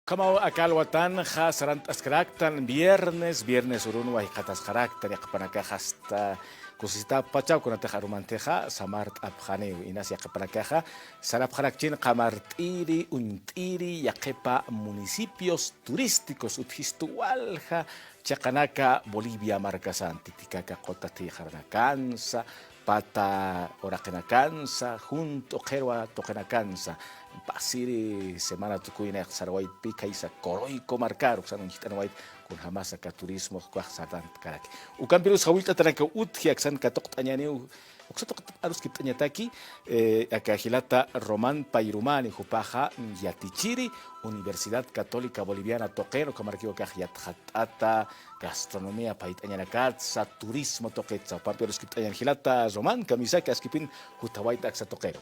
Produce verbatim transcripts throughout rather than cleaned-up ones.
Ukhamaw aka alwatanxa sarant'askaraktan viernes, viernes urunwa jikxatasqaraktan yaqhipanakax hasta kusisitapachaw kunatix arumantixa samart'apxaniw, inas yaqhipanakaxa sarapxarakchin qamart'iri, uñt'iri, yaqhipa municipios turísticos utjistu walja chiqanaka Bolivia markasan, Titicaca quta thiyxaranakansa, pata uraqinakansa, junt'u qhirwa tuqinakansa. Pasiri semana tukuynax sarawaytpi khaysa Coroico markaru uksan uñjt'anwayt kunjämas aka turismo ukax sarantkaraki. Ukampirus jawillt'atanakaw utji aksan katuqt'añäniw, uksa tuqit aruskipt'añataki, eh, aka jilata Román Payrumani, jupaxa yatichiri Universidad Católica Boliviana tuqin, ukhamarakiw akax yatxatt'ata gastronomía payt'añanakatsa, turismo tuqitsa. Jupampir aruskipt'añän jilata Román, kamisaki askipin jutawayta aksa tuqiru.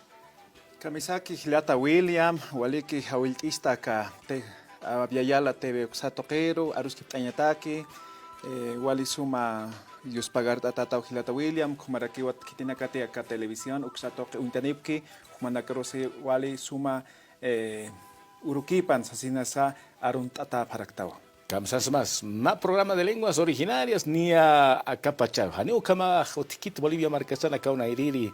Kamisaki jilata William, waliki jawillt'ista aka te-, a, Viayala T V uksa tuqiru, aruskipt'añataki, eh, wali suma yuspagart'atätaw jilata William, ukhamarakiw khitinakati aka televisión uksa tuqi uñtanipki, jumanakarusi wali suma, eh, urukipan sasinasa arunt'atäpxaraktawa. Kamsasmas, mä programa de lenguas originarias, niya akapachaw. Janiw ukhamax utjkit Bolivia markasan akaw nayrïri,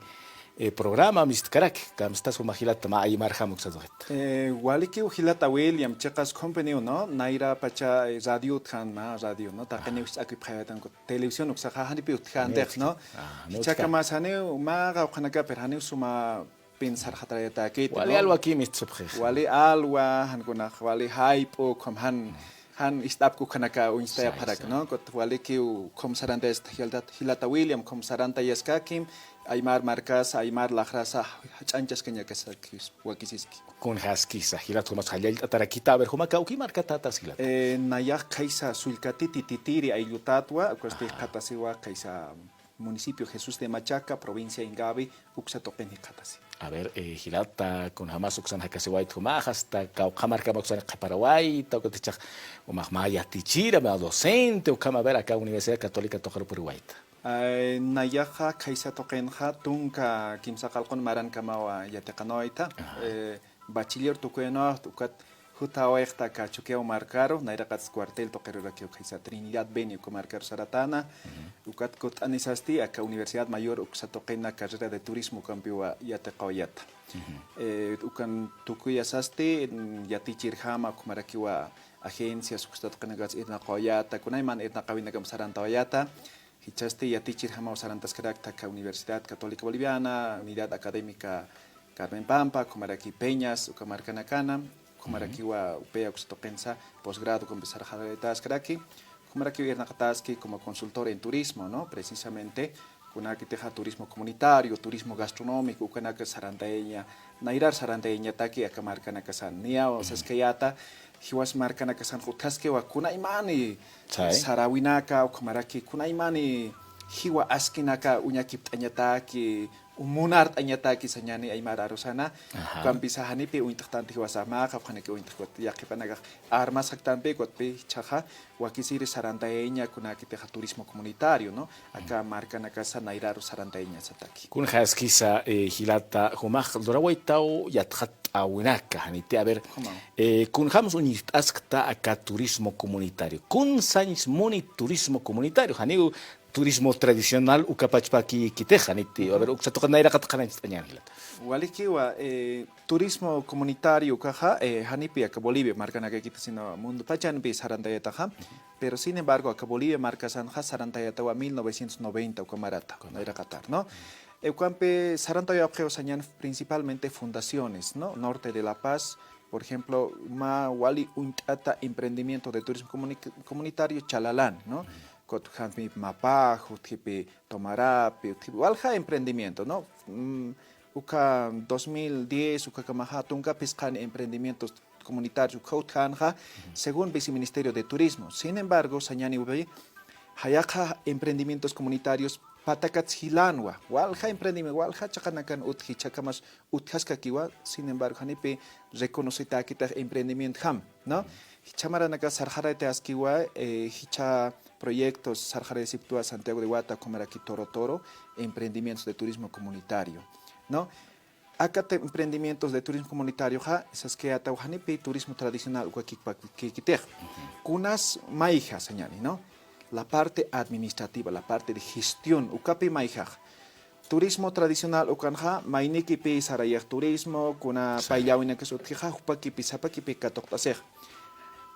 eh, programa mistkarak, kamstas juma jilata mä aymarjam uksa tuqit. Eh, walikiw jilata William, chiqas companiw, ¿no? Nayrapacha, eh, radio utjan, mä radio, ¿no? Taqiniw jich'akipxayätan, televisión uksaxa janipi utjäntix, ¿no? Ah, janiw utjkän. Jichhakamas janiw mä qawqhanakapir janiw suma pin sarxatarayätäkiti, ¿no? Wali alwa kimist supxix. Wali alwa, jan kunax, wali jayp'u, ukham jan, jan ist'apki ukhanaka uñstayapxarak, ¿no? Kut walikiw ukham sarantayasta jilata, jilata William, ukham sarantayaskakim, aymar markasa, aymar laxrasa, jach'añchaskañakasakis, wakisiski. Kunjaskisa, jilat jumas jallallt'atarakita, a ver, juma kawki markatätas jilata. Eh, nayax khaysa Sullkatiti Titiri ayllutätwa, ukaspï jikxatasiwa khaysa municipio Jesús de Machaca, provincia Ingavi, uksa tuqin jikxatasi. A ver, eh, jilata, kunjamas uksan jakasiwayt jumax, hasta kawkha markama uksan qhiparawayta, ukat jichhax jumax mä yatichira, mä docente, ukham, a ver, aka Universidad Católica tuqir puriwayta. Ay, nayaxa khaysa tuqinxa tunka kimsa qalqun marankamawa yatiqanwayta. Ajá. Eh, bachiller tukuyanwa, ukat jutawayxta aka Chukiyaw markaru, nayraqats cuartel tuqirurakiw khaysa Trinidad Beni uka markaru saratäna, ujú, ukat kutt'anisasti aka Universidad Mayor uksa tuqina carrera de turismo ukampiwa yatiqawayata. Ujú. Eh, ukan tukuyasasti, mm, yatichirjama ukhamarakiwa agencias uksa tuqinakats irnaqawayata, kunayman irnaqawinakamp sarantawayata, jichhasti yatichirjamaw sarantaskarakta aka Universidad Católica Boliviana, Unidad Académica Carmen Pampa, ukhamaraki Peñas, uka markanakana, ukhamarakiwa UPEA uksa tuqinsa posgrado ukampi sarxarayaskaraki, ukhamarakiw irnaqataski como consultor en turismo, ¿no? Precisamente, kunakitixa turismo comunitario, turismo gastronómico, ukanaka sarantayaña, nayrar sarantayañataki aka markanakasan. Niyaw saskayäta, jiwas markanakasan utjaskiwa kunaymani sarawinaka, ukhamaraki kunaymani jiwa askinaka uñakipt'añataki, munart'añataki sañäni aymar arusana, ukampisa janipi uñt'xtanti jiwasa mä qawqhanaki uñt'xkut, yaqhipanakax armas jaktampi, ukatpi jichhaxa, wakisiri sarantayaña kunakitixa turismo comunitario, ¿no? Aka markanakasa nayraru sarantayañasataki. Kunjaskisa, eh, jilata, jumax lurawaytaw yatxatt'awinaka, janiti, a ver, eh, kunjams uñirt'askta aka turismo comunitario. Kun sañs muni turismo comunitario, janiw turismo tradicional ukapachpaki kitix, janiti, a ver, uksa tuqin nayraqat qhanañcht'añän jilata. Walikiwa, eh, turismo comunitario ukaxa, eh, janipi aka Bolivia markanakakita, sino mundo pachanpi sarantayataxa. Pero sin embargo, aka Bolivia markasanxa sarantayatawa mil novecientos noventa uka marata, nayraqatar, ¿no? Eh, ukampi sarantayapxiw sañän principalmente fundaciones, ¿no? Norte de La Paz, por ejemplo, mä wali uñt'ata emprendimiento de turismo comuni-, comunitario Chalalán, ¿no? Kut janpi Mapaj, utjipi Tomarapi, utjipi walja emprendimiento, ¿no? Mm, uka dos mil diez, ukakamaxa tunka phisqani emprendimientos comunitarios ukxa utjänxa, según Viceministerio de Turismo. Sin embargo, sañäniwa, jayaxa emprendimientos comunitarios patakats jilänwa, walja emprendimiento, walja chiqanakan utji, jichhakamas utjaskakiwa, sin embargo, janipi reconocitäkitix emprendimientojam, ¿no? Jichha maranaka sarxaraytaskiwa, eh, jichha proyectos sarxarayasipktwa Santiago de Huata, ukhamaraki Toro Toro, emprendimientos de turismo comunitario, ¿no? Aka te-, emprendimientos de turismo comunitario ja, esas que ataw janipi turismo tradicional uka kikpa-, kikitix. Kunas mayja sañani, ¿no? La parte administrativa, la parte de gestión, ukapi mayjax. Turismo tradicional ukanxa, maynikipi sarayax turismo, kuna payllawinakas utjixa, jupakipi, sapakipi katuqt'asix.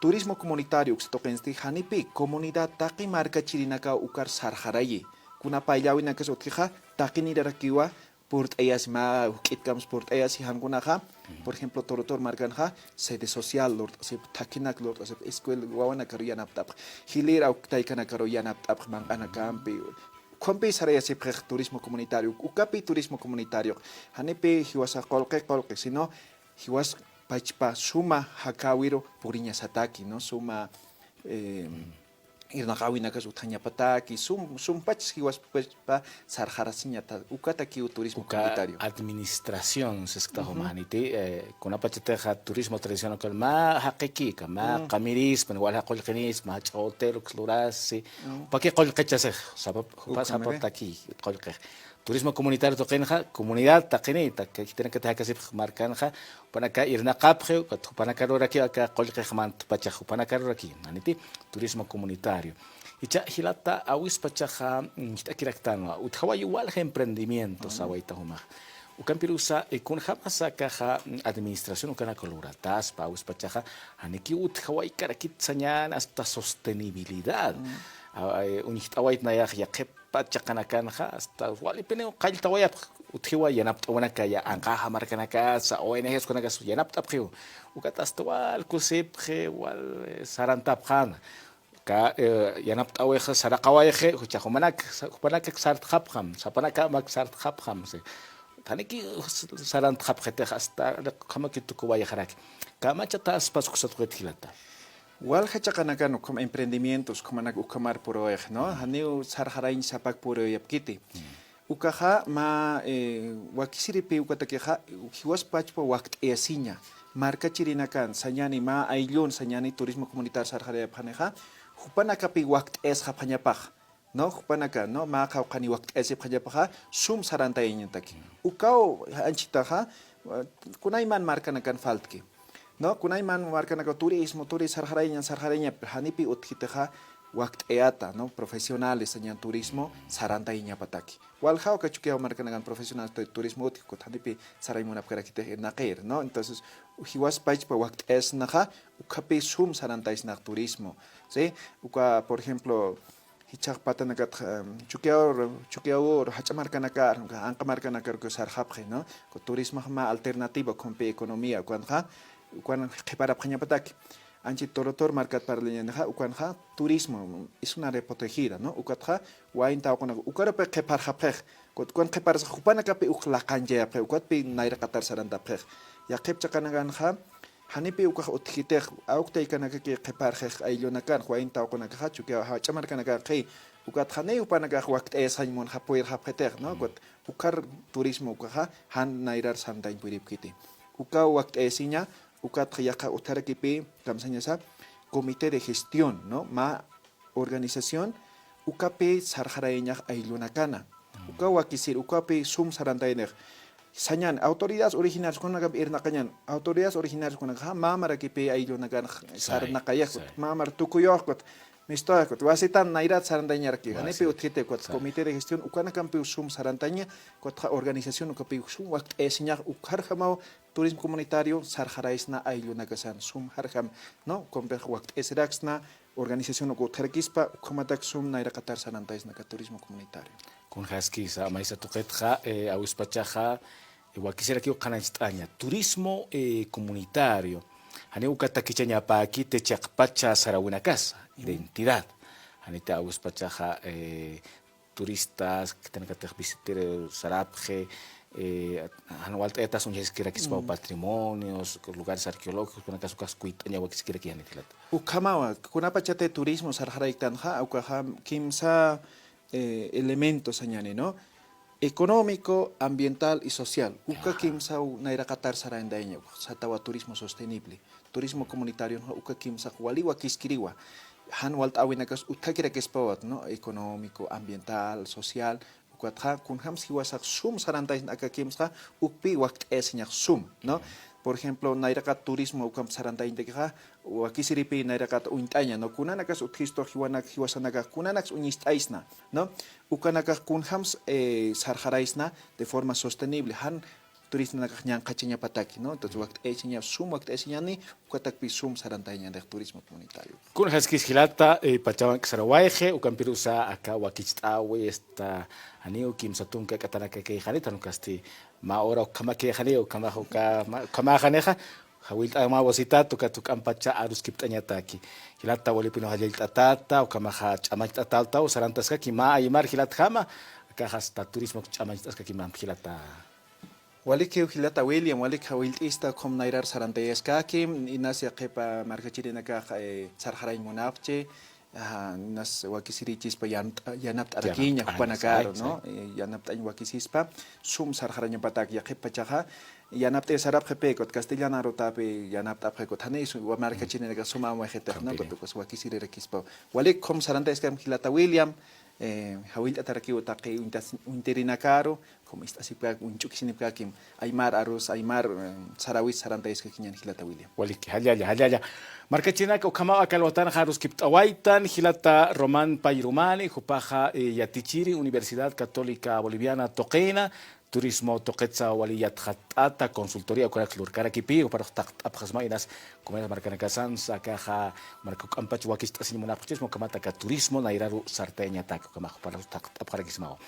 Turismo comunitario uksa tuqinsti, janipi comunidad taqi markachirinakaw ukar sarxarayi. Kuna payllawinakas utjixa, taqinirarakiwa, purt'ayasi mä juk'itkamsa purt'ayasi jankunaxa, por ejemplo, Torotor markanxa, sede social lurt'asip, thakhinak lurt'asip, escuela wawanakaru yanapt'apx, jilïr awk taykanakaru yanapt'apx, manq'anakampi, ukhampi sarayasipxix turismo comunitario, ukapi turismo comunitario, janipi jiwasa qullqi qullqi, sino jiwas pachpa suma jakäwiru puriñasataki, ¿no? Suma, eh, irnaqäwinakas utjañapataki, sum, sumpach jiwaspachpa sarxarasiñata, ukatakiw turismo comunitario. Administración, siskta jumaniti, eh, kunapachatixa turismo tradicional ukan mä jaqikïka, mä qamirispan, walja qullqinispa, jach'a hotel uks lurasi, paki qullqichasix, sapa, jupa sapataki qullqix. Turismo comunitario tuqinxa, comunidad taqini, ta-, khitinakatix jakasipx markanxa, jupanaka irnaqapxiw, ukat jupanakarurakï aka qullqix mantpachax, jupanakarurakï, naniti, turismo comunitario. Jichha jilata awispachaxa, mm, jist'akiraktanwa, utjawayi walja emprendimiento, sawayta jumax. Ukampirusa, eh, kunjamasa akaxa, mm, administración ukanaka lurataspa, awispachaxa, janiki utjawaykarakit sañäni hasta sostenibilidad. A, eh, uñjt'awayt nayax yaqhip pachaqanakanxa, hasta walipiniw qalltawayapx, utjiwa yanapt'awinakaya, anqaxa markanakasa, O N G ukanakasa yanapt'apxiw. Ukat hasta wal kusipxi, wal, eh, sarantapxäna. Ka, eh, yanapt'awix saraqawayxi, jucha jumanak, sa-, jupanakak sartxapxam, sapanakamak sartxapxam, si. Janiki sarantxapxitix hasta, ukhamakit tukuwayxaraki. Kamachata aspas uksat jilata. Walja chiqanakan ukham emprendimientos, ukhamanaka ukhamar purux, ¿no? Janiw sarxarañ sapak puruyapkiti. Ukaxa mä, eh, wakisiripi ukatakixa, jiwas pachpa wakt'ayasiña. Markachirinakan, sañani mä ayllun, sañani turismo comunitario sarxarayapxanixa, jupanakapi wakt'ayasxapxañapax. ¿No? Jupanaka, ¿no? Mä qawqhani wakt'ayasipxañapaxa, sum sarantayañataki. Ukaw anchitaxa, eh, kunayman markanakan faltki. ¿No? Kunayman markanaka turismo, turismo sarxarayañan, sarxarayañan, pero janipi utjitixa wakt'ayata, ¿no? Profesionales sañan turismo sarantayañapataki. Waljaw aka Chukiyaw markanakan profesionales tu-, turismo utji, ukat janipi sarañ munapkarakitix irnaqir, ¿no? Entonces, jiwas pachpa wakt'ayasnaxa, ukhapi sum sarantaysnax turismo, ¿sí? Uka, por ejemplo, jichhax patanakat, em, Chukiyaw, Chukiyaw, jach'a markanakar, anqa markanakar uka sarxapxi, ¿no? Uka turismox mä alternativa, ukhumpi economía, ukanxa, ukan qhiparapxañapataki. Anchi Torotor markat parlañänixa, ukanxa turismo, es un área protegida, ¿no? Ukatxa, wayn tawaqunaka, ukarupi qhiparxapxix, ukat ukan qhiparsa, jupanakapi uk laqanchayapxi, ukatpi nayraqatar sarantapxix. Yaqhip chiqanakanxa, janipi ukax utjitix, awk taykanakaki qhiparxix ayllunakan, wayn tawaqunakaxa, Chukiyaw jach'a markanakanxi, ukat janiw jupanakax wakt'ayasxañ munxa puyirxapxitix, ¿no? Ukat ukhar turismo ukaxa, jan nayrar sarantañ puripkiti. Ukaw wakt'ayasiña, ukatxa yaqha utjarakipï, kamsañasa, comité de gestión, ¿no? Mä organización, ukapi sarxarayañax ayllunakana. Uka wakisir, ukapi sum sarantayañax. Sañan, autoridades originarias kunakap irnaqañan, autoridades originarias kunakaxa, mä marakipï ayllunakan sarnaqayax, mä mar tukuyux, ukat, mistuxa, ukat, wasitan nayrat sarantayañaraki, janipi utjiti, ukat, comité de gestión, ukanakampiw sum sarantayaña, ukatxa organización, ukapi sum wakt'ayasiñax, ukharjamaw, turismo comunitario sarxaraysna ayllunakasan sum jarjam, ¿no? Ukampix wakt'ayasiraksna, organización uka utjarakispa, ukhamatak sum nayraqatar sarantaysnaka turismo comunitario. Kunjaskisa, maysa tuqitxa, eh, awispachaxa, eh, wakisirakiw qhanañcht'aña, turismo, eh, comunitario. Janiw uka takichañapäkiti chiqpacha saräwinakasa, identidad. Janiti awispachaxa, eh, turistas, khitinakatix visitero sarapxi, eh, jan walt'ayatas uñjaskirakispaw patrimonios, lugares arqueológicos, kunakasa ukax kuyt'aña wakiskiraki, janit jilata. Ukhamawa, kunapachatï turismo sarxarayktanxa, ukaxa kimsa, eh, elementos sañani, ¿no? Económico, ambiental y social. Uka kimsaw nayraqatar sarantayaña, satawa turismo sostenible. Turismo comunitario uka kimsax wali wakiskiriwa. Jan walt'äwinakas utjakirakispawa, ¿no? Económico, ambiental, social, Ukatxa kunjams jiwasax sum sarantaysna aka kimsxa, ukpi wakt'ayasiñax sum, ¿no? Por ejemplo, nayraqat turismo ukamp sarantayntakixa, wakisiripi nayraqat uñt'aña, ¿no? Kunanakas utjistu jiwanak, jiwasanakax kunanaks uñist'aysna, ¿no? Ukanakax kunjams, eh, sarxaraysna de forma sostenible, jan turistanakax ñanqhachañapataki, ¿no? Entonces, wakt'ayasiña, sum wakt'ayasiñani, ukatakpi sum sarantayañanix turismo comunitario. Kunjaskis jilata, eh, pachawank sarawayxi, ukampirusa aka wakicht'awi, esta, janiw kimsa tunka k'atanakakayxani, jan ukasti mä hora ukhamakayxani, ukhamax uka, mä, ukhamaxanixa, jawillt'amawasitat, ukat juk'amp pacha aruskipt'añataki. Jilata walipinwa jallallt'atata, ukhamaxa ch'amacht'atätaw, sarantaskaki mä aymar jilatjama, akax hasta turismo ch'amacht'askakimamp jilata. Walikiw jilata William, walik jawillt'ista, ukham nayrar sarantayaskaki, inas yaqhipa markachirinakax, eh, sarxarañ munapxchi, ajá, inas wakisirichispa yan-, yanapt'arakiña, yanapt'aña, jupanakaru, ¿no? Eh, yanapt'añ wakisispa, sum sarxarañapatak yaqhip pachaxa, yanapt'ay sarapxipïkut, castellan arutapi yanapt'apxikut, janiw markachirinakax sumam wayxitix, ¿no? Ukampiri. Ukampiri. Wakisirirakispa. Walik ukham sarantayaskam jilata William, eh, jawillt'atarakiw taqi uñtas-, uñtirinakaru, como ist'asipkak, uñch'ukisinipkakim, aymar arus, aymar, eh, sarawis sarantayaskakiñan jilata William. Waliki, jallalla, jallalla. Markachirinaka ukhamaw aka alwatanxa aruskipt'awaytan, jilata Román Payrumani, jupaxa, eh, yatichiri Universidad Católica Boliviana tuqina, turismo tuqitsa wali yatxatt'ata, consultoría ukanak lurkarakipï, juparux taqt'apxasma inas, comunidad markanakasansa, akaxa, marka juk'ampach wakicht'asiñ munapxchisma, ukhamat aka turismo nayraru sartayañatak, ukhamax juparux taqt'apxarakismawa.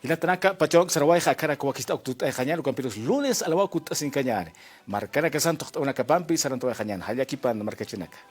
Jilatanaka, pachawank sarawayxa, akarak wakicht'aw kutt'ayxañäni, ukampirus lunes alwaw kutt'asinkañäni. Markanakasan tuqt'awanakapampi sarantawayxañäni, jallakipan markachirinaka.